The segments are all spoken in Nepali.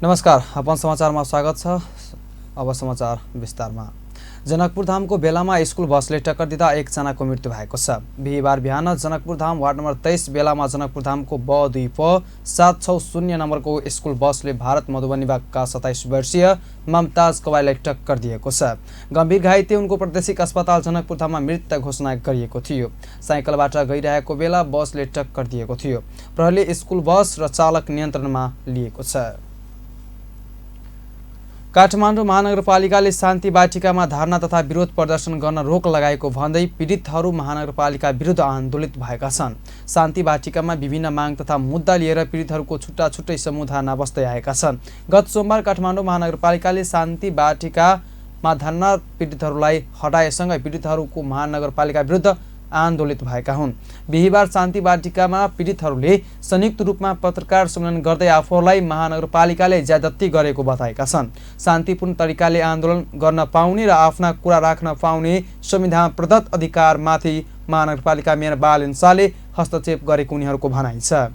नमस्कार, अपन समाचारमा स्वागत छ। अब समाचार विस्तारमा। जनकपुर धामको बेलामा स्कुल बसले टक्कर दिँदा एकजनाको मृत्यु भएको छ। बिहीबार बिहान जनकपुर धाम वार्ड नम्बर 23 बेलामा जनकपुर धामको ब2 प 760 नम्बरको स्कुल बसले भारत मधुबनी विभागका 27 वर्षीय ममताज कवाईलाई टक्कर दिएको छ। गम्भीर घाइते उनको प्रादेशिक अस्पताल जनकपुर धाममा मृत घोषणा गरिएको थियो। साइकलबाट गइरहेको बेला बसले टक्कर दिएको थियो। प्रहरीले स्कुल बस र चालक नियन्त्रणमा लिएको छ। काठमाडौँ महानगरपालिकाले शान्ति बाटिकामा धरना तथा विरोध प्रदर्शन गर्न रोक लगाएको भन्दै पीडितहरू महानगरपालिका विरुद्ध आन्दोलित भएका छन्। शान्ति बाटिकामा विभिन्न माग तथा मुद्दा लिएर पीडितहरूको छुट्टा छुट्टै समूह धरना बस्दै आएका छन्। गत सोमबार काठमाडौँ महानगरपालिकाले शान्ति बाटिकामा धरना पीडितहरूलाई हटाएसँगै पीडितहरूको महानगरपालिका विरुद्ध आन्दोलित भएका हुन्। बिहीबार शान्ति बाटिकामा पीडितहरूले संयुक्त रूपमा पत्रकार सम्मेलन गर्दै आफूहरूलाई महानगरपालिकाले ज्यादती गरेको बताएका छन्। शान्तिपूर्ण तरिकाले आन्दोलन गर्न पाउने र आफ्ना कुरा राख्न पाउने संविधान प्रदत्त अधिकारमाथि महानगरपालिका मेयर बालेन शाहले हस्तक्षेप गरेको उनीहरूको भनाइ छ।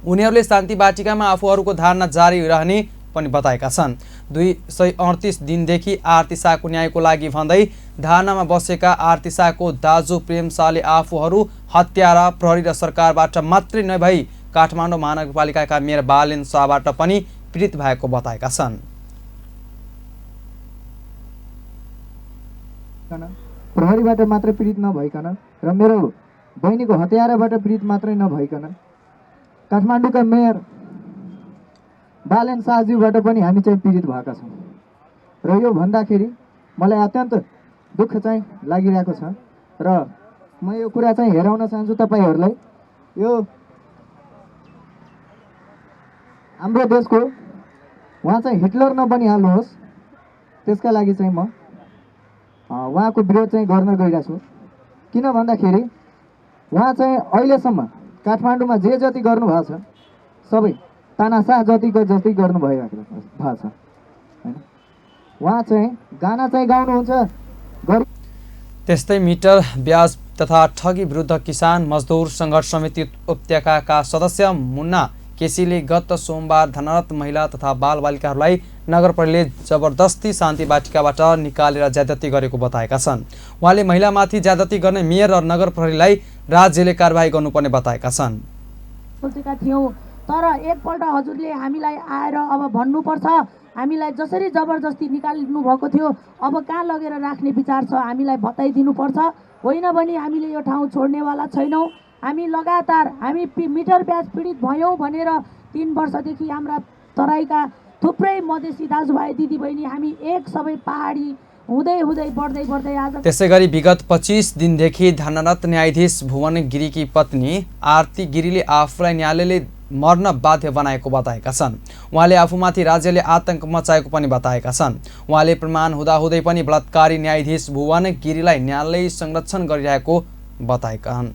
उनीहरूले शान्ति बाटिकामा आफूहरूको धारणा जारी रहने पनि बताएका छन्। 238 दिनदेखि आरती शाहको न्यायको लागि भन्दै धारणामा बसेका आरती शाहको दाजु प्रेम शाहले आफूहरू हत्यारा प्रहरी र सरकारबाट मात्रै नभई काठमाडौँ महानगरपालिकाका मेयर बालेन शाहबाट पनि पीडित भएको बताएका छन्। प्रहरीबाट मात्र पीडित नभइकन र मेरो बहिनीको हत्याराबाट पीडित मात्रै नभइकन काठमाडौँका मेयर बालेन शाहज्यूबाट पनि हामी चाहिँ पीडित भएका छौँ र यो भन्दाखेरि मलाई अत्यन्त दुःख चाहिँ लागिरहेको छ र म यो कुरा चाहिँ हेराउन चाहन्छु तपाईहरूलाई। यो हाम्रो देशको उहाँ चाहिँ हिटलर नबनिहाल्नुहोस् त्यसका लागि चाहिँ म उहाँको विरोध चाहिँ गर्न गइरहेको छु। किन भन्दाखेरि उहाँ चाहिँ अहिलेसम्म काठमाडौँमा जे जति गर्नुभएको छ सबै तानाशाह जतिको जति गर्नु भइरहेको छ हैन। उहाँ चाहिँ गाना चाहिँ गाउनुहुन्छ। त्यस्तै मिटर ब्याज तथा ठगी विरुद्ध किसान मजदुर सङ्घर्ष समिति उपत्यकाका सदस्य मुन्ना केसीले गत सोमबार धनरत महिला तथा बालबालिकाहरूलाई नगरपालिकाले जबरजस्ती शान्ति बाटिकाबाट निकालेर ज्यादती गरेको बताएका छन्। उहाँले महिलामाथि ज्यादती गर्ने मेयर र नगर प्रहरीलाई राज्यले कारबाही गर्नुपर्ने बताएका छन्। तर एकपल्ट हजुरले हामीलाई आएर अब भन्नुपर्छ, हामीलाई जसरी जबरजस्ती निकाल्नु भएको थियो अब कहाँ लगेर राख्ने विचार छ, हामीलाई बताइदिनुपर्छ। होइन भने हामीले यो ठाउँ छोड्नेवाला छैनौँ। हामी लगातार हामी मिटर ब्याज पीडित भयौँ भनेर 3 वर्षदेखि हाम्रा तराईका थुप्रै मधेसी दाजुभाइ दिदीबहिनी हामी एक सबै पहाडी हुँदै हुँदै बढ्दै आज। त्यसै गरी विगत 25 दिनदेखि धरनारत न्यायाधीश भुवन गिरीकी पत्नी आरती गिरीले आफूलाई न्यायालयले मर्न बाध्य बनाएको बताएका छन्। उहाँले आफूमाथि राज्यले आतंक मचाएको पनि बताएका छन्। उहाँले प्रमाण हुँदाहुँदै पनि बलात्कारी न्यायाधीश भुवन गिरीलाई न्यायालय संरक्षण गरिरहेको बताएका हुन्।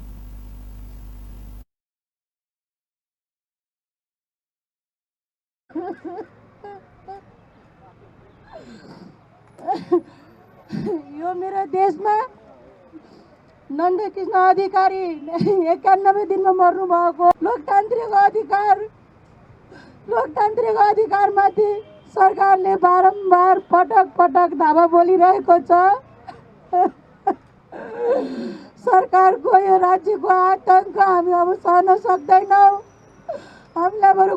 यो मेरो देशमा नन्दकृष्ण अधिकारी 91 दिनमा मर्नु भएको लोकतान्त्रिक अधिकारमाथि सरकारले बारम्बार पटक धावा बोलिरहेको छ। सरकारको यो राज्यको आतंक हामी अब सहन सक्दैनौँ। हामीलाई बरु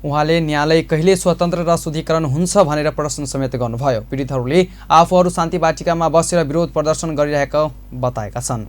उहाँले न्यायालय कहिले स्वतन्त्र र शुद्धिकरण हुन्छ भनेर प्रश्न समेत गर्नुभयो। पीडितहरूले आफूहरू शान्ति बाटिकामा बसेर विरोध प्रदर्शन गरिरहेका बताएका छन्।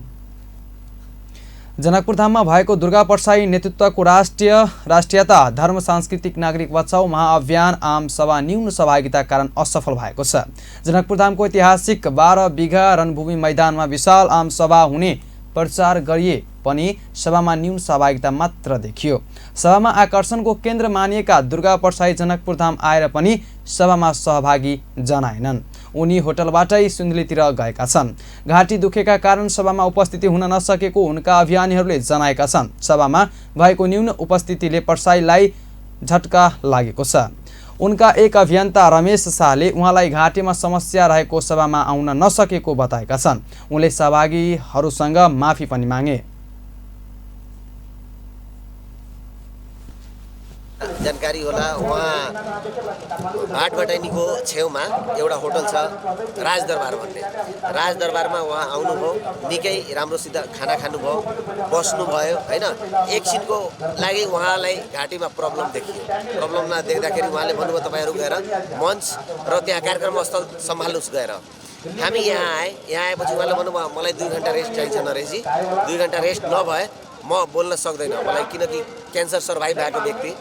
जनकपुर धाममा भएको दुर्गा परसाई नेतृत्वको राष्ट्रियता धर्म सांस्कृतिक नागरिक बचाउ महाअभियान आम सभा न्यून सहभागिता कारण असफल भएको छ। जनकपुर धामको ऐतिहासिक 12 बिघा रणभूमि मैदानमा विशाल आम सभा हुने प्रचार गरिए पनि सभामा न्यून सहभागिता मात्र देखियो। सभामा आकर्षणको केन्द्र मानिएका दुर्गा परसाई जनकपुर धाम आएर पनि सभामा सहभागी जनाएनन्। उनी होटलबाटै सुन्दलीतिर गएका छन्। घाँटी दुखेका कारण सभामा उपस्थिति हुन नसकेको उनका अभियानीहरूले जनाएका छन्। सभामा भएको न्यून उपस्थितिले परसाईलाई झट्का लागेको छ। उनका एक अभियन्ता रमेश शाहले उहाँलाई घाँटीमा समस्या रहेको सभामा आउन नसकेको बताएका छन्। उनले सहभागीहरूसँग माफी पनि मागे। जानकारी होला, वहाँ भाटभटानीको छेउमा एउटा होटल छ राजदरबार भन्ने। राजदरबारमा उहाँ आउनुभयो, निकै राम्रोसित खाना खानुभयो, बस्नुभयो होइन। एकछिनको लागि उहाँलाई घाँटीमा प्रब्लम देखियो। प्रब्लम नदेख्दाखेरि उहाँले भन्नुभयो तपाईँहरू गएर मञ्च र त्यहाँ कार्यक्रम स्थल सम्हाल्नुहोस् गएर। हामी यहाँ आएपछि उहाँले भन्नुभयो मलाई 2 घन्टा रेस्ट चाहिन्छ नरेशजी, 2 घन्टा रेस्ट नभए म बोल्न सक्दैन मलाई, किनकि क्यान्सर सर्भाइभ भएको व्यक्ति,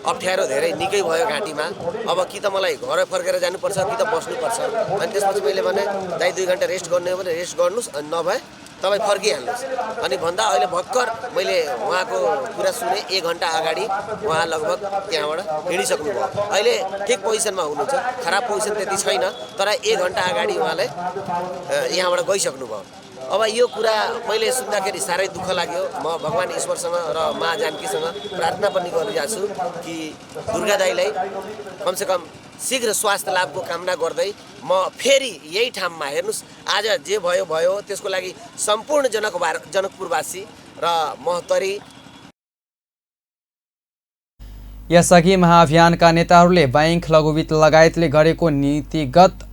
अप्ठ्यारो धेरै निकै भयो घाँटीमा। अब कि त मलाई घर फर्केर जानुपर्छ कि त बस्नुपर्छ। अनि त्यसपछि मैले भने दाइ 2 घन्टा रेस्ट गर्ने हो भने रेस्ट गर्नुहोस्, अनि नभए तपाईँ फर्किहाल्नुहोस्। अनि भन्दा अहिले भर्खर मैले उहाँको कुरा सुने, 1 घन्टा अगाडि उहाँ लगभग त्यहाँबाट हिँडिसक्नुभयो। अहिले ठिक पोजिसनमा हुनुहुन्छ, खराब पोजिसन त्यति छैन, तर 1 घन्टा अगाडि उहाँले यहाँबाट गइसक्नुभयो। अब यो कुरा मैले सुन्दाखेरि साह्रै दुःख लाग्यो। म भगवान् ईश्वरसँग र माँ जानकीसँग प्रार्थना पनि गरिरहेको छु कि दुर्गा दाईलाई कमसेकम शीघ्र स्वास्थ्य लाभको कामना गर्दै म फेरि यही ठाउँमा हेर्नुहोस्, आज जे भयो भयो, त्यसको लागि सम्पूर्ण जनकपुरवासी र महोत्तरी। यसअघि महाअभियानका नेताहरूले बैंक, लघुवित्त लगायतले गरेको नीतिगत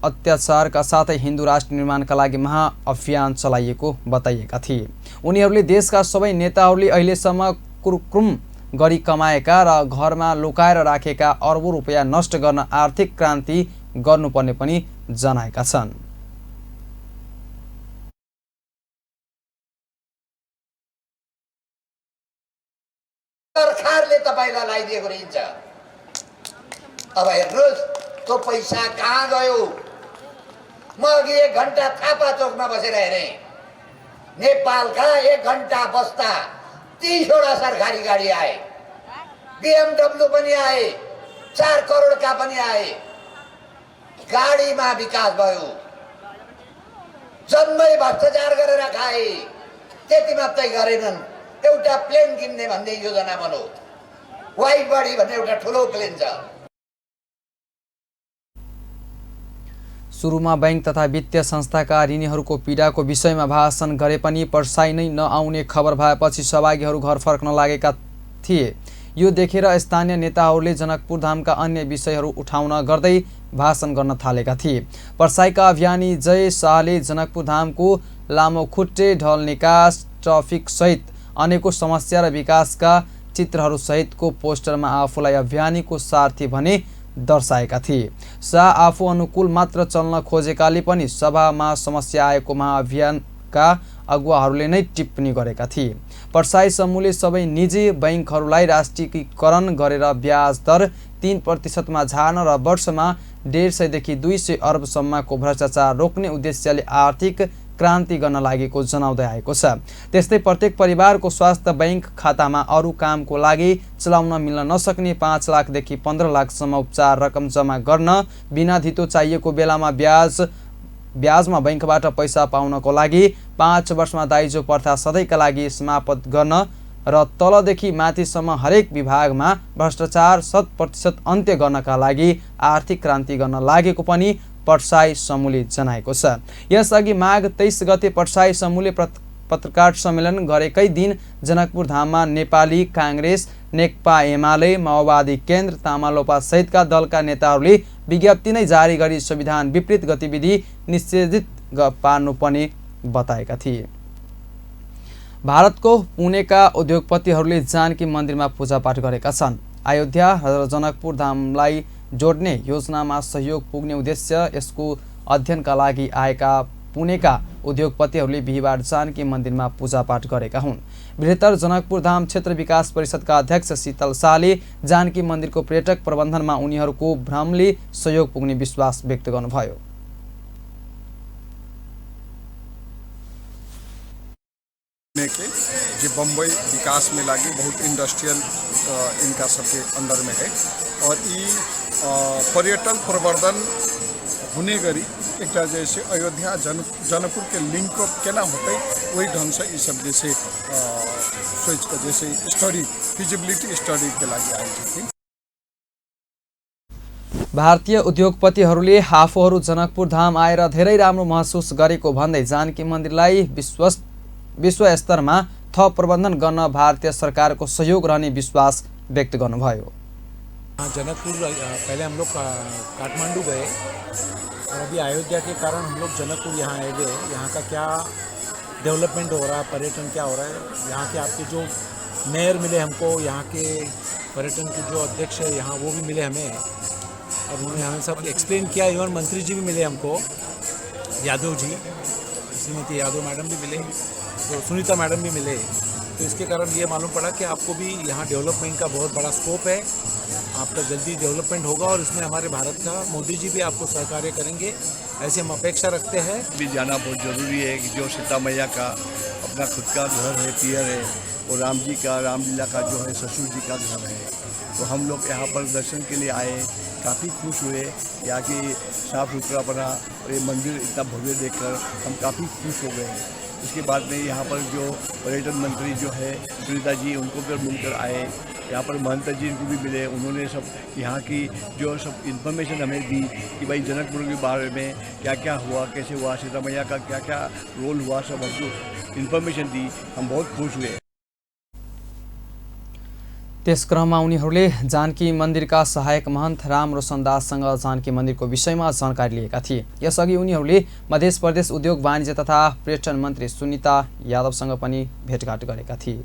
अत्याचारका साथै हिन्दू राष्ट्र निर्माणका लागि महाअभियान चलाइएको बताइएका थिए। उनीहरूले देशका सबै नेताहरूले अहिलेसम्म कुर्कुम गरी कमाएका र घरमा लुकाएर राखेका अरबौं रुपैयाँ नष्ट गर्न आर्थिक क्रान्ति गर्नुपर्ने पनि जनाएका छन्। सरकारले तपाईलाई लगाइदिएको रहन्छ। अब हेर्नुहोस् त्यो पैसा कहाँ गयो। म अघि 1 घन्टा थापा चौकमा बसेर हेरेँ, नेपालका 1 घन्टा बस्दा 30वटा सरकारी गाडी आए, BMW पनि आए, 4 करोडका पनि आए। गाडीमा विकास भयो, जन्मै भ्रष्टाचार गरेर खाए। त्यति मात्रै गरेनन्, एउटा प्लेन किन्ने भन्ने योजना बनाऊ। वाइड बडी भन्ने एउटा ठुलो प्लेन छ। सुरुमा बैंक तथा वित्तीय संस्थाका ऋणीहरूको पीडाको विषयमा भाषण गरे पनि पर्साइ नै नआउने खबर भएपछि सहभागीहरू घर फर्कन लागेका थिए। यो देखेर स्थानीय नेताहरूले जनकपुर धामका अन्य विषयहरू उठाउन गर्दै भाषण गर्न थालेका थिए। पर्साइका अभियानी जय शाहले जनकपुर धामको लामो खुट्टे, ढल निकास, ट्राफिक सहित अनेकौं समस्या र विकासका चित्रहरू सहितको पोस्टरमा आफूलाई अभियानीको सारथी भने दर्शाएका थिए। शाह आफू अनुकूल मात्र चल्न खोजेकाले पनि सभामा समस्या आएको महाअभियानका अगुवाहरूले नै टिप्पणी गरेका थिए। पर्साई समूहले सबै निजी बैंकहरूलाई राष्ट्रियकरण गरेर ब्याज दर 3% मा झार्न र वर्षमा 150 देखि 200 अरबसम्मको भ्रष्टाचार रोक्ने उद्देश्यले आर्थिक क्रान्ति गर्न लागेको जनाउँदै आएको छ। त्यस्तै प्रत्येक परिवारको स्वास्थ्य बैंक खातामा अरू कामको लागि चलाउन मिल्न नसक्ने 5 लाखदेखि 15 लाखसम्म उपचार रकम जम्मा गर्न बिना धितो चाहिएको बेलामा ब्याजमा बैंकबाट पैसा पाउनको लागि 5 वर्षमा दाइजो प्रथा सधैँका लागि समाप्त गर्न र तलदेखि माथिसम्म हरेक विभागमा भ्रष्टाचार 100% अन्त्य गर्नका लागि आर्थिक क्रान्ति गर्न लागेको पनि पर्साई समूहले जनाएको छ। यसअघि माघ 23 गते पर्साई समूहले पत्रकार सम्मेलन गरेकै दिन जनकपुर धाममा नेपाली कांग्रेस, नेकपा एमाले, माओवादी केन्द्र, तामालोपा सहितका दलका नेताहरूले विज्ञप्ति नै जारी गरी संविधान विपरीत गतिविधि निषेधित पार्नुपर्ने बताएका थिए। भारतको पुणेका उद्योगपतिहरूले जानकी मन्दिरमा पूजापाठ गरेका छन्। अयोध्या र जनकपुर धामलाई जोड्ने योजनामा सहयोग पुग्ने उद्देश्य यसको अध्ययनका लागि आएका पुणेका उद्योगपतिहरूले बिहिबार जानकी मन्दिरमा पूजापाठ गरेका हुन्। बृहत्तर जनकपुर धाम क्षेत्र विकास परिषदका अध्यक्ष शीतल शाहले जानकी मन्दिरको पर्यटक प्रबन्धनमा उनीहरूको भ्रमले सहयोग पुग्ने विश्वास व्यक्त गर्नुभयो। जो बम्बई विकास में लगी बहुत इंडस्ट्रियल इनका सबके अंडर में है और ये पर्यटन प्रवर्धन हुने गरी एक जैसे अयोध्या जनकपुर के लिंक अप केना होते वही ढंग से ये सब जैसे सोच कर जैसे स्टडी फिजिबिलिटी स्टडी के लागि आएको थिए। भारतीय उद्योगपतिहरूले आफूहरू जनकपुर धाम आएर धेरै राम्रो महसुस गरेको भन्दै जानकी मन्दिरलाई विश्व स्तरमा थप प्रबन्धन गर्न भारतीय सरकारको सहयोग रहने विश्वास व्यक्त गर्नुभयो। जनकपुर पहले हम लोग काठमांडू गए और अभी अयोध्या के कारण हम लोग जनकपुर यहाँ आए गए। यहाँ का क्या डेवलपमेंट हो रहा है, पर्यटन क्या हो रहा है, यहाँ के आपके जो मेयर मिले हमको, यहाँ के पर्यटन के जो अध्यक्ष है यहाँ वो भी मिले हमें और उन्होंने हमें सब एक्सप्लेन किया। इवन मंत्री जी भी मिले हमको, यादव जी, श्रीमती यादव मैडम भी मिले, तो सुनीता मैडम भी मिले। तो इसके कारण ये मालूम पड़ा कि आपको भी यहाँ डेवलपमेंट का बहुत बड़ा स्कोप है, आपका जल्दी डेवलपमेंट होगा और इसमें हमारे भारत का मोदी जी भी आपको सहकार्य करेंगे, ऐसे हम अपेक्षा रखते हैं। भी जाना बहुत ज़रूरी है कि जो सीता मैया का अपना खुद का घर है, पियर है, और राम जी का रामलीला का जो है ससुर जी का घर है। तो हम लोग यहाँ पर दर्शन के लिए आए, काफ़ी खुश हुए। यहाँ की साफ़ सुथरा बना और ये मंदिर इतना भव्य देखकर हम काफ़ी खुश हो गए हैं। उसके बाद में यहाँ पर जो पर्यटन मंत्री जो है सुनीता जी, उनको भी मिलकर आए। यहाँ पर महंत जी को भी मिले, उन्होंने सब यहाँ की जो सब इन्फॉर्मेशन हमें दी कि भाई जनकपुर के बारे में क्या क्या हुआ, कैसे हुआ, सीता मैया का क्या क्या रोल हुआ, सब हमको इन्फॉर्मेशन दी। हम बहुत खुश हुए। त्यस क्रममा उनीहरूले जानकी मन्दिरका सहायक महन्त राम रोशन दाससँग जानकी मन्दिरको विषयमा जानकारी लिएका थिए। यसअघि उनीहरूले मध्य प्रदेश उद्योग वाणिज्य तथा पर्यटन मन्त्री सुनीता यादवसँग पनि भेटघाट गरेका थिए।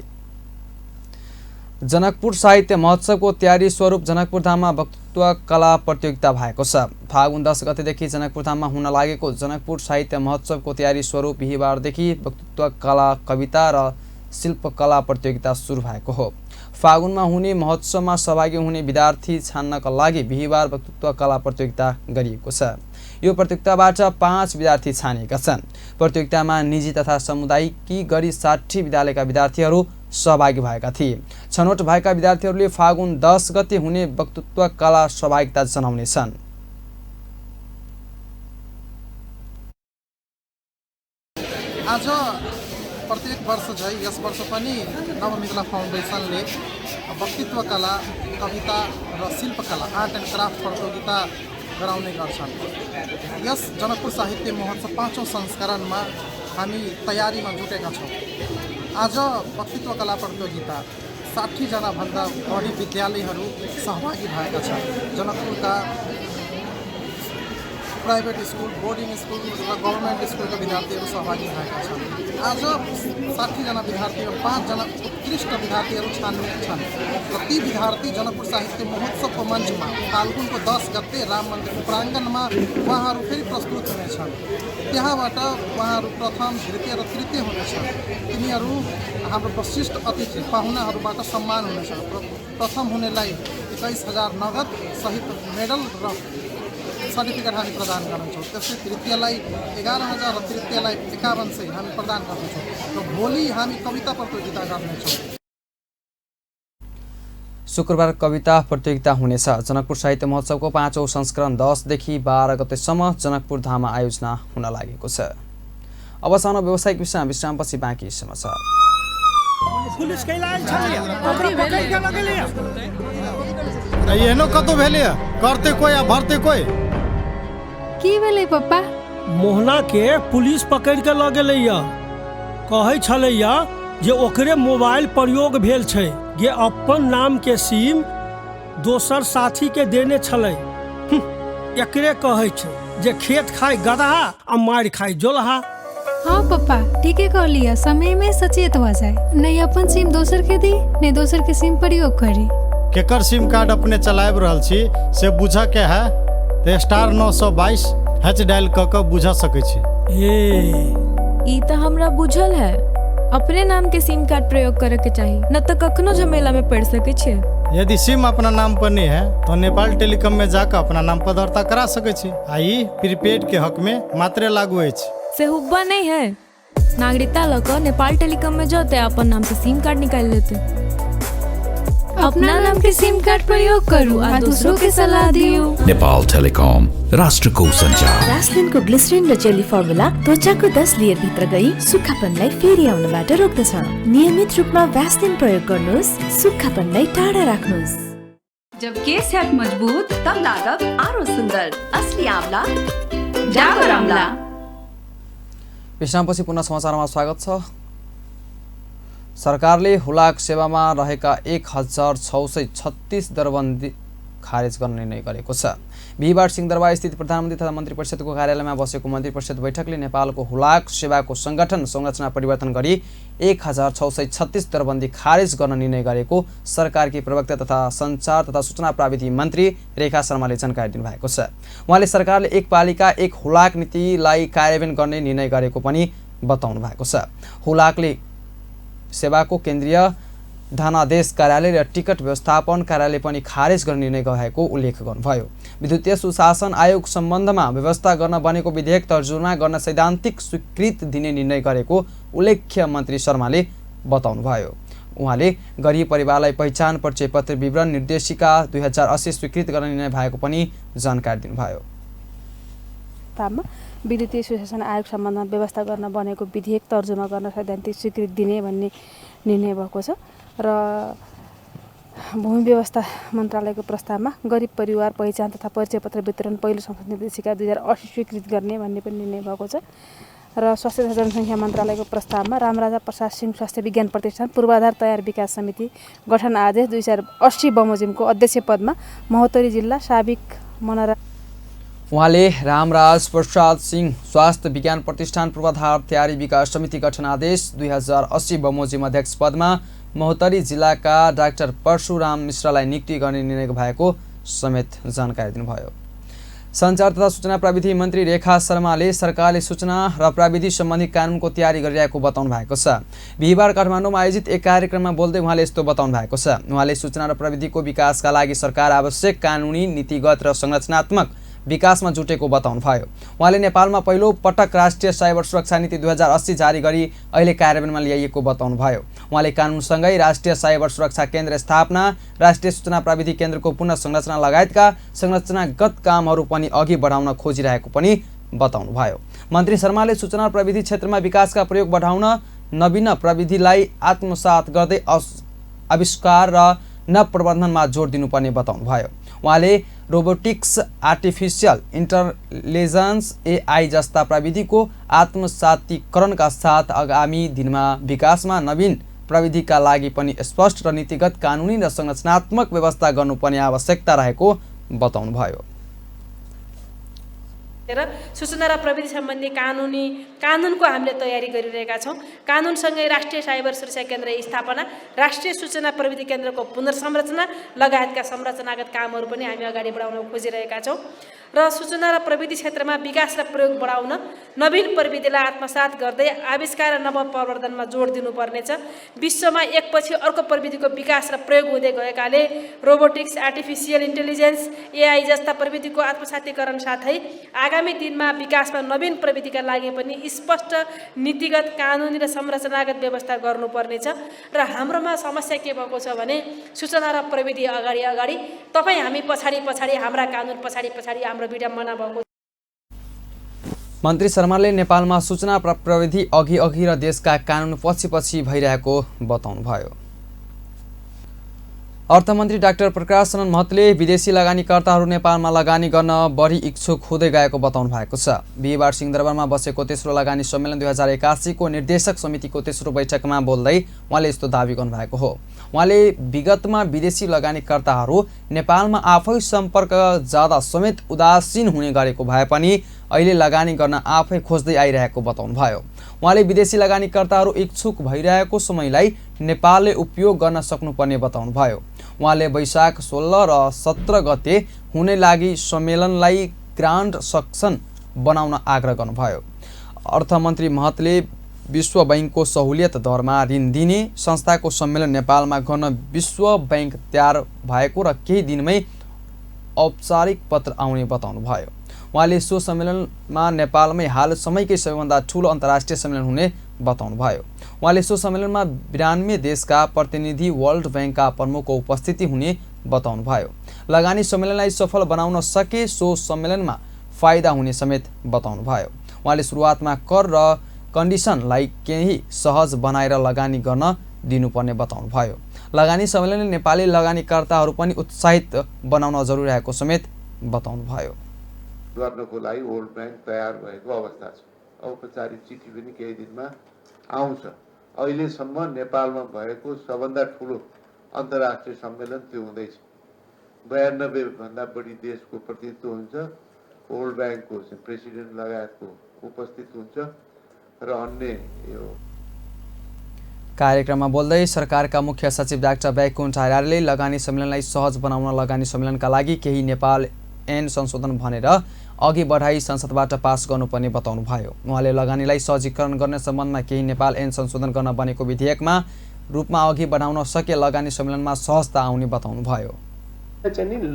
जनकपुर साहित्य महोत्सवको तयारी स्वरूप जनकपुर धाममा वक्तृत्व कला प्रतियोगिता भएको छ। फागुन 10 गतेदेखि जनकपुर धाममा हुन लागेको जनकपुर साहित्य महोत्सवको तयारी स्वरूप बिहीबारदेखि वक्तृत्व कला, कविता र शिल्पकला प्रतियोगिता सुरु भएको हो। फागुनमा हुने महोत्सवमा सहभागी हुने विद्यार्थी छान्नका लागि बिहीबार वक्तृत्व कला प्रतियोगिता गरिएको छ। यो प्रतियोगिताबाट 5 विद्यार्थी छानिएका छन्। प्रतियोगितामा निजी तथा सामुदायिकी गरी 60 विद्यालयका विद्यार्थीहरू सहभागी भएका थिए। छनौट भएका विद्यार्थीहरूले फागुन 10 गते हुने वक्तृत्व कला सहभागिता जनाउनेछन्। आज प्रत्येक वर्ष झै यस वर्ष पनि नवमिथिला फाउन्डेसनले वक्तृत्व कला, कविता र शिल्पकला, आर्ट एन्ड क्राफ्ट प्रतियोगिता गराउने गर्छन्। यस जनकपुर साहित्य महोत्सव 5औं संस्करणमा हामी तयारीमा जुटेका छौँ। आज वक्तृत्व कला प्रतियोगिता 60 जना भन्दा बढी विद्यालयहरू सहभागी भएका छन्। जनकपुरका प्राइवेट स्कुल, बोर्डिङ स्कुल र गभर्मेन्ट स्कुलका विद्यार्थीहरू सहभागी भएका छन्। आज 60 जना विद्यार्थीहरू, 5 जना उत्कृष्ट विद्यार्थीहरू छानिएका छन् र ती विद्यार्थी जनकपुर साहित्य महोत्सवको मञ्चमा फाल्गुनको 10 गते राम मन्दिरको प्राङ्गणमा उहाँहरू फेरि प्रस्तुत हुनेछन्। त्यहाँबाट उहाँहरू प्रथम, द्वितीय र तृतीय हुनेछन्। तिनीहरू हाम्रो विशिष्ट अतिथि पाहुनाहरूबाट सम्मान हुनेछ। प्रथम हुनेलाई 21,000 नगद सहित मेडल र सर्टिफिकेट हामी प्रदान गर्छौँ। त्यसै तृतीयलाई 11,000 र तृतीयलाई 5100 हामी प्रदान गर्छौँ र भोलि हामी कविता प्रतियोगिता गर्नेछौँ। शुक्रबार कविता प्रतियोगिता हुनेछ। जनकपुर साहित्य महोत्सवको 5औं संस्करण 10 देखि 12 गतेसम्म जनकपुर धाममा आयोजना हुन लागेको छ। अब सानो व्यावसायिक विश्रामपछि बाँकी समाचार। एहनो कतौ भेलैया करते कोई आ भरते कोई की भेलै पप्पा? मोहना के पुलिस पकड़ के ल गेलैया। कहै छलैया जे ओकरे मोबाइल प्रयोग भेल छै, जे अपन नाम के सिम दोसर साथी के देने छलै। एकरे कहै छै जे खेत खाय गदहा आ मार खाय जोलहा। हाँ पप्पा ठीके कहलिया, समय में सचेत हो जाए। नहीं अपन सिम दोसर के दी, नहीं दोसर के सिम प्रयोग करी। केकर सिम कार्ड अपने चलाब रहल छी से बुझ के है तो *922 हैच डायल क के बुझ सकै छी। ई त हमरा बुझल है, अपने नाम के सिम कार्ड प्रयोग करे के चाहिए, न तो कखनो झमेला में पड़ सके छे। यदि सिम अपना नाम पर नहीं है तो नेपाल टेलीकॉम में जाकर अपना नाम पर दर्ता करा सकै छी। आई प्रीपेड के हक में मात्र लागू है। से हुब्बा नहीं है, नागरिकता लकर नेपाल टेलीकॉम में जाते अपन नाम से सिम कार्ड निकाल लेते। अपना नाम के सिम कार्ड प्रयोग करू और दूसरों के सलाह दियो। नेपाल टेलिकम, राष्ट्रको सञ्चार। भ्यासलिनको ग्लिसरिन र जेली फर्मुला त्वचाको 10 लेयर भित्र गई सुक्खापनलाई फेरि आउनबाट रोक्दछ। नियमित रूपमा भ्यासलिन प्रयोग गर्नुहोस्, सुक्खापनलाई टाढा राख्नुहोस्। जब केस है मजबूत तब लागत आरो सुंदर। असली आंवला डाबर आंवला। विश्रामपछि पुनः समाचारमा स्वागत छ। सरकारले हुलाक सेवामा रहेका 1636 दरबन्दी खारेज गर्ने निर्णय गरेको छ। बिहिबार सिंहदरबार स्थित प्रधानमन्त्री तथा मन्त्री परिषदको कार्यालयमा बसेको मन्त्री परिषद बैठकले नेपालको हुलाक सेवाको संगठन संरचना परिवर्तन गरी 1636 दरबन्दी खारेज गर्न निर्णय गरेको सरकारकी प्रवक्ता तथा सञ्चार तथा सूचना प्राविधि मन्त्री रेखा शर्माले जानकारी दिनुभएको छ। उहाँले सरकारले एक पालिका एक हुलाक नीतिलाई कार्यान्वयन गर्ने निर्णय गरेको पनि बताउनु भएको छ। हुलाकले सेवाको केन्द्रीय धनादेश कार्यालय र टिकट व्यवस्थापन कार्यालय पनि खारेज गर्ने निर्णय गरेको उल्लेख गर्नुभयो। विद्युतीय सुशासन आयोग सम्बन्धमा व्यवस्था गर्न बनेको विधेयक तर्जुमा गर्न सैद्धान्तिक स्वीकृति दिने निर्णय गरेको उल्लेख्य मन्त्री शर्माले बताउनुभयो। उहाँले गरिब परिवारलाई पहिचान परिचय पत्र विवरण निर्देशिका 2080 स्वीकृत गर्ने निर्णय भएको पनि जानकारी दिनुभयो। विद्युतीय सुशासन आयोग सम्बन्धमा व्यवस्था गर्न बनेको विधेयक तर्जुमा गर्न सैद्धान्तिक स्वीकृति दिने भन्ने निर्णय भएको छ र भूमि व्यवस्था मन्त्रालयको प्रस्तावमा गरिब परिवार पहिचान तथा परिचय पत्र वितरण पहिलो संशोधन निर्देशिका 2080 स्वीकृत गर्ने भन्ने पनि निर्णय भएको छ र स्वास्थ्य तथा जनसङ्ख्या मन्त्रालयको प्रस्तावमा रामराजा प्रसाद सिंह स्वास्थ्य विज्ञान प्रतिष्ठान पूर्वाधार तयार विकास समिति गठन आदेश 2080 बमोजिमको अध्यक्ष पदमा महोत्तरी जिल्ला साबिक मनरा। उहाँले रामराज प्रसाद सिंह स्वास्थ्य विज्ञान प्रतिष्ठान पूर्वाधार तयारी विकास समिति गठन आदेश 2080 बमोजिम अध्यक्ष पदमा महोत्तरी जिल्लाका डाक्टर परशुराम मिश्रलाई नियुक्ति गर्ने निर्णय भएको समेत जानकारी दिनुभयो। सञ्चार तथा सूचना प्रविधि मन्त्री रेखा शर्माले सरकारले सूचना र प्रविधि सम्बन्धी कानुनको तयारी गरिरहेको बताउनु भएको छ। बिहिबार काठमाडौँमा आयोजित एक कार्यक्रममा बोल्दै उहाँले यस्तो बताउनु भएको छ। उहाँले सूचना र प्रविधिको विकासका लागि सरकार आवश्यक कानुनी नीतिगत र संरचनात्मक विकासमा जुटेको बताउनुभयो। उहाँले नेपालमा पहिलो पटक राष्ट्रिय साइबर सुरक्षा नीति 2080 जारी गरी अहिले कार्यान्वयनमा ल्याइएको बताउनुभयो। उहाँले कानुनसँगै राष्ट्रिय साइबर सुरक्षा केन्द्र स्थापना, राष्ट्रिय सूचना प्रविधि केन्द्रको पुनः संरचना लगायतका संरचनागत कामहरू पनि अघि बढाउन खोजिरहेको पनि बताउनुभयो। मन्त्री शर्माले सूचना प्रविधि क्षेत्रमा विकासका प्रयोग बढाउन नवीन प्रविधिलाई आत्मसात गर्दै आविष्कार र नवप्रबन्धनमा जोड दिनुपर्ने बताउनुभयो। उहाँले रोबोटिक्स, आर्टिफिसियल इन्टेलिजेन्स, AI जस्ता प्रविधिको आत्मसातीकरणका साथ आगामी दिनमा विकासमा नवीन प्रविधिका लागि पनि स्पष्ट र नीतिगत कानुनी र संरचनात्मक व्यवस्था गर्नुपर्ने आवश्यकता रहेको बताउनुभयो। सूचना र प्रविधि सम्बन्धी कानुनको हामीले तयारी गरिरहेका छौँ। कानुनसँगै राष्ट्रिय साइबर सुरक्षा केन्द्र स्थापना, राष्ट्रिय सूचना प्रविधि केन्द्रको पुनर्संरचना लगायतका संरचनागत कामहरू पनि हामी अगाडि बढाउन खोजिरहेका छौँ र सूचना र प्रविधि क्षेत्रमा विकास र प्रयोग बढाउन नवीन प्रविधिलाई आत्मसात गर्दै आविष्कार र नव प्रवर्धनमा जोड दिनुपर्नेछ। विश्वमा एकपछि अर्को प्रविधिको विकास र प्रयोग हुँदै गएकाले रोबोटिक्स, आर्टिफिसियल इन्टेलिजेन्स, AI जस्ता प्रविधिको आत्मसातीकरण साथै आगामी दिनमा विकासमा नवीन प्रविधिका लागि पनि स्पष्ट नीतिगत कानुनी र संरचनागत व्यवस्था गर्नुपर्नेछ र हाम्रोमा समस्या के भएको छ भने सूचना र प्रविधि अगाडि अगाडि, तपाईँ हामी पछाडि पछाडि, हाम्रा कानुन पछाडि पछाडि हाम्रो विडम्बना भएको। मन्त्री शर्माले नेपालमा सूचना प्रविधि अघि अघि र देशका कानुन पछि पछि भइरहेको बताउनुभयो। अर्थमन्त्री डाक्टर प्रकाश चन्द्र महतले विदेशी लगानीकर्ताहरू नेपालमा लगानी गर्न बढी इच्छुक हुँदै गएको बताउनु भएको छ। बिहिबार सिंहदरबारमा बसेको तेस्रो लगानी सम्मेलन 2081 को निर्देशक समितिको तेस्रो बैठकमा बोल्दै उहाँले यस्तो दावी गर्नुभएको हो। उहाँले विगतमा विदेशी लगानीकर्ताहरू नेपालमा आफै सम्पर्क जाँदा समेत उदासीन हुने गरेको भए पनि अहिले लगानी गर्न आफै खोज्दै आइरहेको बताउनुभयो। उहाँले विदेशी लगानीकर्ताहरू इच्छुक भइरहेको समयलाई नेपालले उपयोग गर्न सक्नुपर्ने बताउनुभयो। उहाँले वैशाख 16 र 17 गते हुने लागि सम्मेलनलाई ग्रान्ड सक्सन बनाउन आग्रह गर्नुभयो। अर्थमन्त्री महतले विश्व बैंकको सहुलियत दरमा ऋण दिने संस्थाको सम्मेलन नेपालमा गर्न विश्व बैंक तयार भएको र केही दिनमै औपचारिक पत्र आउने बताउनुभयो। उहाँले सो सम्मेलनमा नेपालमै हाल समयकै सबैभन्दा ठूलो अन्तर्राष्ट्रिय सम्मेलन हुने बताउनुभयो। उहाँले सो सम्मेलनमा 92 देशका प्रतिनिधि वर्ल्ड बैंकका प्रमुखको उपस्थिति हुने बताउनुभयो। लगानी सम्मेलनलाई सफल बनाउन सके सो सम्मेलनमा फाइदा हुने समेत बताउनुभयो। उहाँले सुरुवातमा कर र कन्डिसनलाई केही सहज बनाएर लगानी गर्न दिनुपर्ने बताउनुभयो। लगानी सम्मेलनले नेपाली लगानीकर्ताहरू पनि उत्साहित बनाउन जरुरी रहेको समेत बताउनुभयो। गर्नको लागि वर्ल्ड बैंक तयार भएको अवस्था छ। औपचारिक चिठी पनि केही दिनमा आउँछ। अहिलेसम्म नेपालमा भएको सबभन्दा ठुलो अन्तर्राष्ट्रिय सम्मेलन त्यो हुँदैछ। 92 भन्दा बढी देशको प्रतिनिधित्व हुन्छ। वर्ल्ड बैंकको प्रेसिडेन्ट लगायतको उपस्थित हुन्छ र अन्य यो कार्यक्रममा बोल्दै सरकारका मुख्य सचिव डाक्टर बैकुण्ठ आर्यले लगानी सम्मेलनलाई सहज बनाउन लगानी सम्मेलनका लागि केही नेपाल ऐन संशोधन भनेर अघि बढाई संसदबाट पास गर्नुपर्ने बताउनुभयो। उहाँले लगानीलाई सहजीकरण गर्ने सम्बन्धमा केही नेपाल ऐन संशोधन गर्न बनेको विधेयकमा रूपमा अघि बढाउन सके लगानी सम्मेलनमा सहजता आउने बताउनुभयो।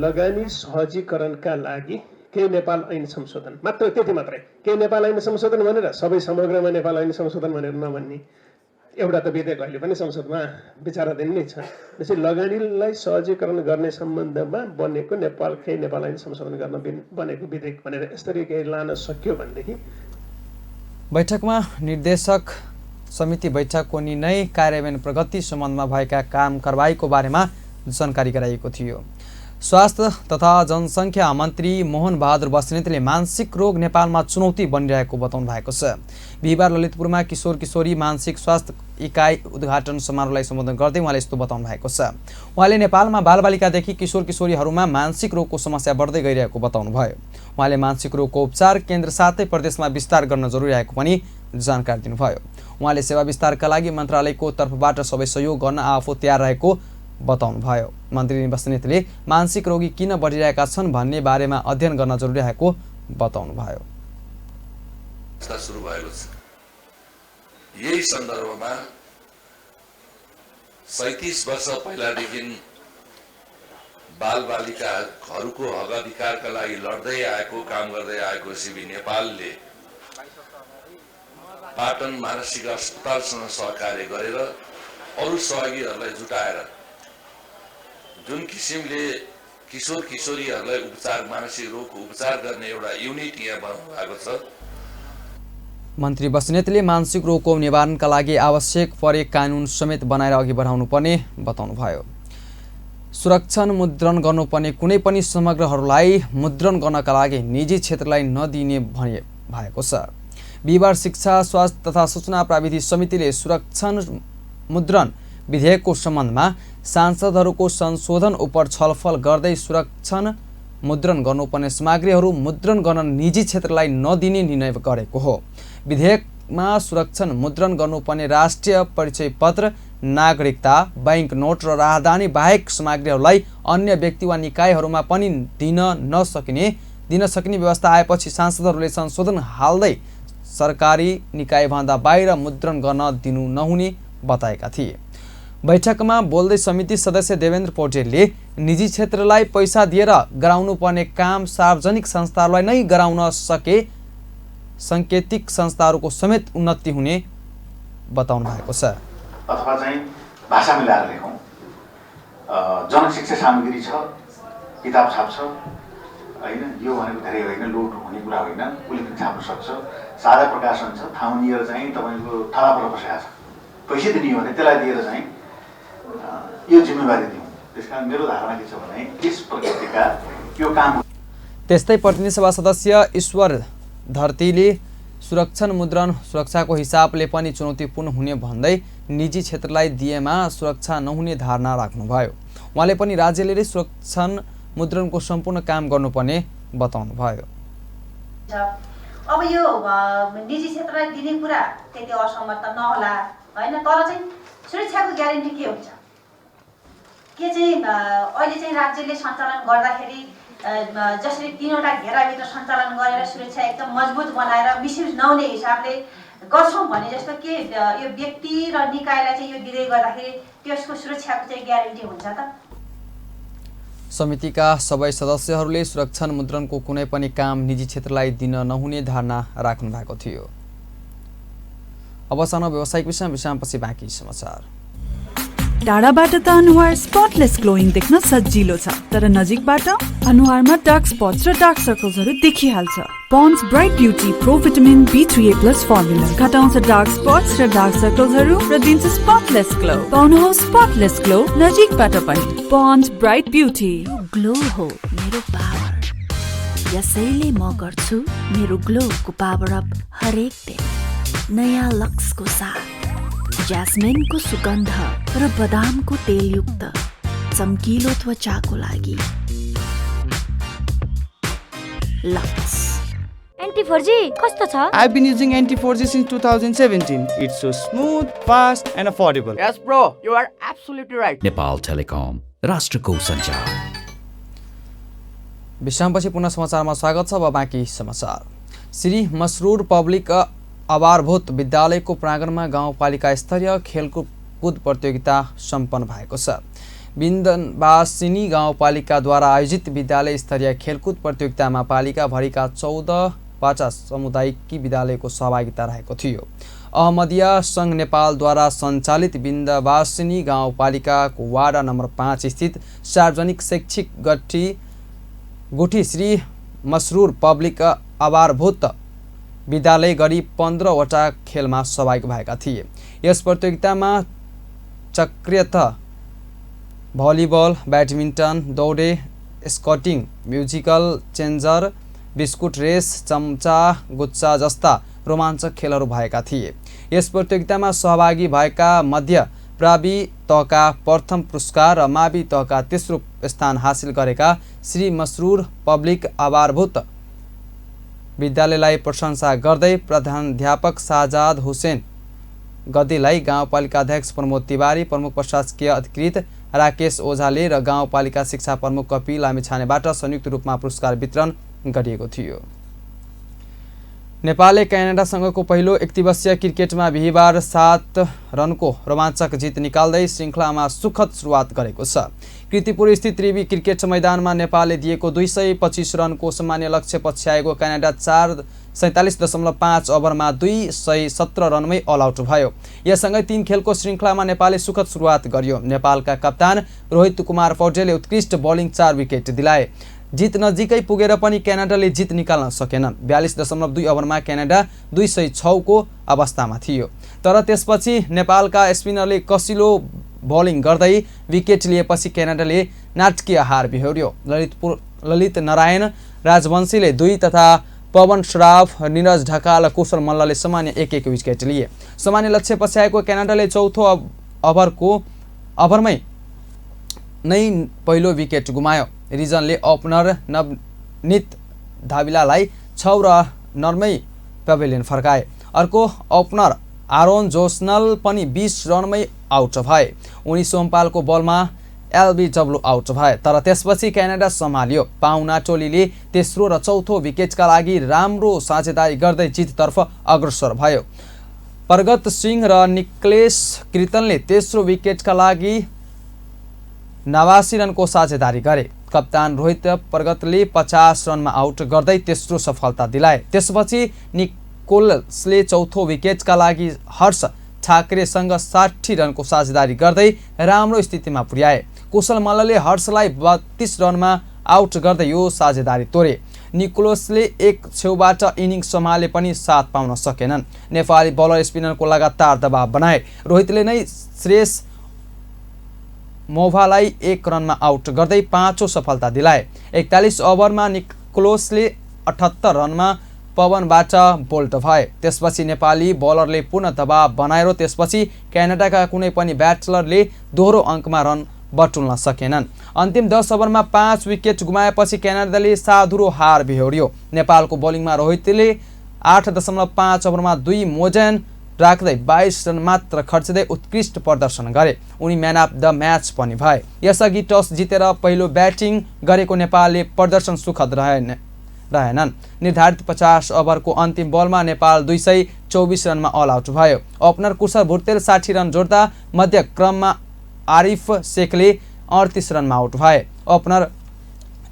लगानी सहजीकरणका लागि केही नेपाल ऐन संशोधन मात्र, त्यति मात्रै। केही नेपाल ऐन संशोधन भनेर सबै समग्रमा नेपाल ऐन संशोधन भनेर नभन्ने, एउटा त विधेयक अहिले पनि संसदमा विचाराधीन नै छ। त्यसैले लगानीलाई सहजीकरण गर्ने सम्बन्धमा बनेको केही नेपाल ऐन संशोधन गर्न बनेको विधेयक भनेर यसरी केही लान सक्यो भनेदेखि। बैठकमा निर्देशक समिति बैठकको निर्णय कार्यान्वयन प्रगति सम्बन्धमा भएका काम कारबाहीको बारेमा जानकारी गराइएको थियो। स्वास्थ्य तथा जनसङ्ख्या मन्त्री मोहन बहादुर बस्नेतले मानसिक रोग नेपालमा चुनौती बनिरहेको बताउनु भएको छ। बिहिबार ललितपुरमा किशोर किशोरी मानसिक स्वास्थ्य इकाइ उद्घाटन समारोहलाई सम्बोधन गर्दै उहाँले यस्तो बताउनु भएको छ। उहाँले नेपालमा बालबालिकादेखि किशोर किशोरीहरूमा मानसिक रोगको समस्या बढ्दै गइरहेको बताउनुभयो। उहाँले मानसिक रोगको उपचार केन्द्र साथै प्रदेशमा विस्तार गर्न जरुरी रहेको पनि जानकारी दिनुभयो। उहाँले सेवा विस्तारका लागि मन्त्रालयको तर्फबाट सबै सहयोग गर्न आफू तयार रहेको बताउनुभयो। मन्त्री बस्नेतले मानसिक रोगी किन बढिरहेका छन् भन्ने बारेमा अध्ययन गर्न जरुरी रहेको बताउनुभयो। सुरु भएको छ। यही सन्दर्भमा 37 वर्ष पहिलादेखि बालबालिकाहरूको हक अधिकारका लागि लड्दै आएको, काम गर्दै आएको सिबी नेपालले पाटन मानसिक अस्पतालसँग सहकार्य गरेर अरू सहयोगीहरूलाई जुटाएर जुन किसिमले किशोर किशोरीहरूलाई उपचार, मानसिक रोगको उपचार गर्ने एउटा युनिट यहाँ बनाउनु भएको छ। मन्त्री बस्नेतले मानसिक रोगको निवारणका लागि आवश्यक परे कानुन समेत बनाएर अघि बढाउनु पर्ने बताउनुभयो। सुरक्षण मुद्रण गर्नुपर्ने कुनै पनि समग्रहरूलाई मुद्रण गर्नका लागि निजी क्षेत्रलाई नदिने भनिए भएको छ। बिहिबार शिक्षा, स्वास्थ्य तथा सूचना प्राविधिक समितिले सुरक्षण मुद्रण विधेयकको सम्बन्धमा सांसदहरूको संशोधन उप छलफल गर्दै सुरक्षण मुद्रण गर्नुपर्ने सामग्रीहरू मुद्रण गर्न निजी क्षेत्रलाई नदिने निर्णय गरेको हो। विधेयकमा सुरक्षण मुद्रण गर्नुपर्ने राष्ट्रिय परिचय पत्र, नागरिकता, बैंक नोट र राहदानी बाहेक सामग्रीहरूलाई अन्य व्यक्ति वा निकायहरूमा पनि दिन सकिने व्यवस्था आएपछि सांसदहरूले संशोधन हाल्दै सरकारी निकायभन्दा बाहिर मुद्रण गर्न दिनु नहुने बताएका थिए। बैठकमा बोल्दै समिति सदस्य देवेन्द्र पौडेलले निजी क्षेत्रलाई पैसा दिएर गराउनु पर्ने काम सार्वजनिक संस्थाहरूलाई नै गराउन सके सांकेतिक संस्थाहरूको समेत उन्नति हुने बताउनु भएको छ। अथवा चाहिँ भाषा मिलाएर लेखौँ, जनशिक्षा सामग्री छ, किताब छाप्छ होइन, यो भनेको धेरै होइन, लोड हुने कुरा होइन, उसले पनि छाप्न सक्छ। साझा प्रकाशन छ, ठाउँ लिएर चाहिँ तपाईँको थला पर बसेको छ, पैसा दिने हो भने त्यसलाई दिएर चाहिँ यो जिम्मेवारी दिउँ। त्यसकारण मेरो धारणा के छ भने यस प्रकृतिका यो काम। त्यस्तै प्रतिनिधि सभा सदस्य ईश्वर धरतीले सुरक्षण मुद्रण सुरक्षाको हिसाबले पनि चुनौतीपूर्ण हुने भन्दै निजी क्षेत्रलाई दिएमा सुरक्षा नहुने धारणा राख्नुभयो। उहाँले पनि राज्यले नै सुरक्षण मुद्रणको सम्पूर्ण काम गर्नुपर्ने बताउनुभयो। अब यो निजी क्षेत्रलाई दिने कुरा त्यति असम्मत त नहोला होइन, तर चाहिँ सुरक्षाको ग्यारेन्टी के हुन्छ? के चाहिँ अहिले चाहिँ राज्यले सञ्चालन गर्दाखेरि जसरी 3वटा घेराभित्र सञ्चालन गरेर सुरक्षा एकदम मजबुत बनाएर मिसयुज नहुने हिसाबले गर्छौँ भने जस्तो के यो व्यक्ति र निकायलाई चाहिँ यो दिँदै गर्दाखेरि त्यसको सुरक्षाको चाहिँ ग्यारेन्टी हुन्छ त? समितिका सबै सदस्यहरूले सुरक्षण मुद्रणको कुनै पनि काम निजी क्षेत्रलाई दिन नहुने धारणा राख्नु भएको थियो। अब सानो व्यावसायिक विश्रामपछि बाँकी समाचार। टाढाबाट त अनुहार स्पटलेस ग्लोइङ देख्न सजिलो छ, तर नजिकबाट अनुहारमा डार्क स्पट्स र डार्क सर्कल्सहरू देखिहाल्छ। Pond's bright beauty pro vitamin B2A+ formula घटाउँछ डार्क स्पट्स र डार्क सर्कल्सहरू र दिन्छ स्पटलेस ग्लो। पाउनुहोस् स्पटलेस ग्लो नजिकबाट पनि। पन्ड्स ब्राइट ब्युटी। ग्लो हो मेरो पावर, यसैले म गर्छु मेरो ग्लोको पावर अप हरेक दिन नयाँ लक्सको साथ। ज्यास्मिनको सुगन्ध र बदामको तेलयुक्त चम्किलो त्वचाको लागि लक्स। Anti-4G कस्तो छ? I've been using Anti-4G since 2017. It's so smooth, fast and affordable. Yes bro, you are absolutely right. Nepal telecom, राष्ट्रको सञ्चार। विश्रामपछि पुनः समाचारमा स्वागत छ। अब बाँकी समाचार। श्री मसरूर पब्लिक आधारभूत विद्यालयको प्राङ्गणमा गाउँपालिका स्तरीय खेलकुद प्रतियोगिता सम्पन्न भएको छ। बिन्दनवासिनी गाउँपालिकाद्वारा आयोजित विद्यालय स्तरीय खेलकुद प्रतियोगितामा पालिकाभरिका 14 सामुदायिक विद्यालयको सहभागिता रहेको थियो। अहमदिया सङ्घ नेपालद्वारा सञ्चालित बिन्दवासिनी गाउँपालिकाको वाडा नम्बर 5 स्थित सार्वजनिक शैक्षिक गुठी श्री मसरूर पब्लिक आधारभूत विद्यालय गरी 15वटा खेलमा सहभागी भएका थिए। यस प्रतियोगितामा चक्रियतः भलिबल, ब्याडमिन्टन, दौडे, skating, musical changer, biscuit race, चम्चा गुच्चा जस्ता रोमाञ्चक खेलहरू भएका थिए। यस प्रतियोगितामा सहभागी भएका मध्ये प्रावि तहका प्रथम पुरस्कार र मावि तहका तेस्रो स्थान हासिल गरेका श्री मसरूर पब्लिक आधारभूत विद्यालयलाई प्रशंसा गर्दै प्रधानाध्यापक शाहजाद हुसेन गद्दीलाई गाउँपालिका अध्यक्ष प्रमोद तिवारी, प्रमुख प्रशासकीय अधिकृत राकेश ओझाले र गाउँपालिका शिक्षा प्रमुख कपिल लामिछानेबाट संयुक्त रूपमा पुरस्कार वितरण गरिएको थियो। नेपालले क्यानाडासँगको पहिलो एकदिवसीय क्रिकेटमा बिहिबार 7 रनको रोमाञ्चक जित निकाल्दै श्रृङ्खलामा सुखद सुरुवात गरेको छ। कीर्तिपुर स्थित त्रिवी क्रिकेट मैदानमा नेपालले दिएको 225 रनको सामान्य लक्ष्य पछ्याएको क्यानाडा 47.5 ओभरमा 217 रनमै अल आउट भयो। यससँगै 3 खेलको श्रृङ्खलामा नेपालले सुखद सुरुवात गर्यो। नेपालका कप्तान रोहित कुमार पौडेलले उत्कृष्ट बलिङ 4 विकेट दिलाए। जित नजिकै पुगेर पनि क्यानाडाले जित निकाल्न सकेन। 42.2 ओभरमा क्यानाडा 206 को अवस्थामा थियो, तर त्यसपछि नेपालका स्पिनरले कसिलो बलिङ गर्दै विकेट लिएपछि क्यानाडाले नाटकीय हार बिहोर्यो। ललित नारायण राजवंशीले 2 तथा पवन श्राफ, निरज ढकाल, कुशल मल्लले सामान्य 1-1 विकेट लिए। सामान्य लक्ष्य पछ्याएको क्यानाडाले चौथो ओभरमै नै पहिलो विकेट गुमायो। रिजनले ओपनर नवनीत धाविलालाई 6 रनमै पेभिलियन फर्काए। अर्को ओपनर आरोन जोस्नल पनि 20 रनमै आउट भए। उनी सोमपालको बलमा LBW आउट भए, तर त्यसपछि क्यानाडा सम्हाल्यो। पाहुना टोलीले तेस्रो र चौथो विकेटका लागि राम्रो साझेदारी गर्दै जिततर्फ अग्रसर भयो। प्रगत सिंह र निक्लेश कृतनले तेस्रो विकेटका लागि 89 रनको साझेदारी गरे। कप्तान रोहित प्रगतले 50 रनमा आउट गर्दै तेस्रो सफलता दिलाए। त्यसपछि निकोलसले चौथो विकेटका लागि हर्ष ठाकरेसँग 60 रनको साझेदारी गर्दै राम्रो स्थितिमा पुर्याए। कुशल मल्लले हर्षलाई 32 रनमा आउट गर्दै यो साझेदारी तोडे। निकोलसले एक छेउबाट इनिङ्स सम्हाले पनि साथ पाउन सकेनन्। नेपाली बलर स्पिनरको लगातार दबाव बनाए। रोहितले नै श्रेयस मोभालाई 1 रनमा आउट गर्दै 5औं सफलता दिलाए। 41 ओभरमा निकोलसले 78 रनमा पवनबाट बोल्ट भए। त्यसपछि नेपाली बलरले पुनः दबाव बनाएर त्यसपछि क्यानाडाका कुनै पनि ब्याटलरले दोहोरो अङ्कमा रन बटुल्न सकेनन्। अन्तिम 10 ओभरमा 5 विकेट गुमाएपछि क्यानाडाले साधुरो हार बिहोर्यो। नेपालको बोलिङमा रोहितले 8.5 ओभरमा 2 मोजेन राख्दै 22 रन मात्र खर्चिँदै उत्कृष्ट प्रदर्शन गरे। उनी म्यान अफ द म्याच पनि भए। यसअघि टस जितेर पहिलो ब्याटिङ गरेको नेपालले प्रदर्शन सुखद रहेनन्। निर्धारित 50 ओभरको अन्तिम बलमा नेपाल 224 रनमा अल आउट भयो। ओपनर कुशल भुर्तेल 60 रन जोड्दा मध्य क्रममा आरिफ शेखले 38 रनमा आउट भए। ओपनर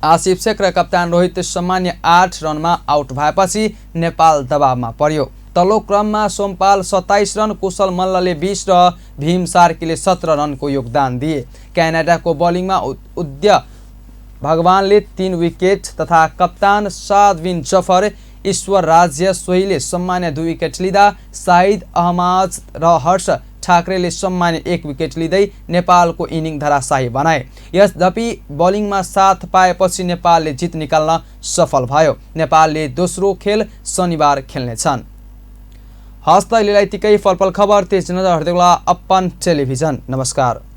आसिफ शेख र कप्तान रोहित सामान्य 8 रनमा आउट भएपछि नेपाल दबावमा पर्यो। तल्लो क्रममा सोमपाल 27 रन, कुशल मल्लले 20 र भीम सार्कीले 17 रनको योगदान दिए। क्यानाडाको बलिङमा उद्य भगवानले 3 विकेट तथा कप्तान सादबिन जफर, ईश्वर राज्य सोहीले सम्मान्य 2 विकेट लिँदा साहिद अहमद र हर्ष ठाकरेले सम्मान्य 1 विकेट लिँदै नेपालको इनिङ धराशायी बनाए। यद्यपि बलिङमा साथ पाएपछि नेपालले जित निकाल्न सफल भयो। नेपालले दोस्रो खेल शनिबार खेल्नेछन्। हस्त अहिलेलाई यतिकै। फलफल खबर तेज नजर हर्दै अपन टेलिभिजन। नमस्कार।